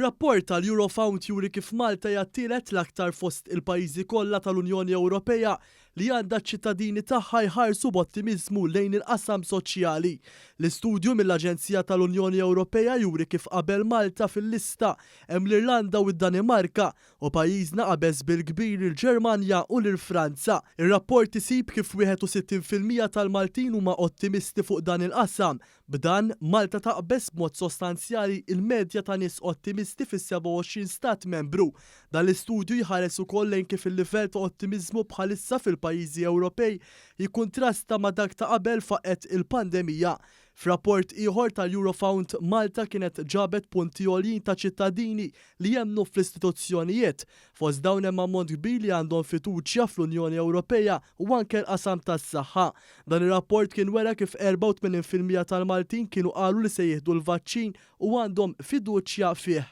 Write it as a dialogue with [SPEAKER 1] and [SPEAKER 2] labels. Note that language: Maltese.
[SPEAKER 1] Rapport tal-Eurofound juri kif Malta hija t-tielet l-aktar fost il-pajjiżi kollha tal-Unjoni Ewropea li għandha ċ-ċittadini tagħha jħarsu b'ottimiżmu lejn il-qasam soċjali. L-istudju mill-Aġenzija tal-Unjoni Ewropea juri kif qabel Malta fil-lista hemm l-Irlanda u d-Danimarka u pajjiżna qabeż bil-kbir il-Ġermanja u lil Franza. Ir-rapport isib kif 61% tal-Maltin huma ottimisti fuq dan il-qasam. B'dan, Malta taqbeż b'mod sostanzjali il-medja ta' nies ottimisti fis-27 stat membru. Dan l-istudju jħares ukoll lejn kif il-livell ta' ottimiżmu bħalissa fil-pajjiżi Ewropej jikkuntrasta ma' dak ta' qabel faqqgħet il-pandemija. F'rapport ieħor tal-Eurofound, Malta kienet ġabet punti għoljin ta' ċittadini li jemmnu fl-istituzzjonijiet. Fost dawn hemm ammont kbir li għandhom fiduċja fl-Unjoni Ewropea u anke l-qasam tas-saħħa. Dan ir-rapport kien wera kif 84% tal-Maltin kienu qalu li se jieħdu l-vaċċin u għandhom fiduċja fih.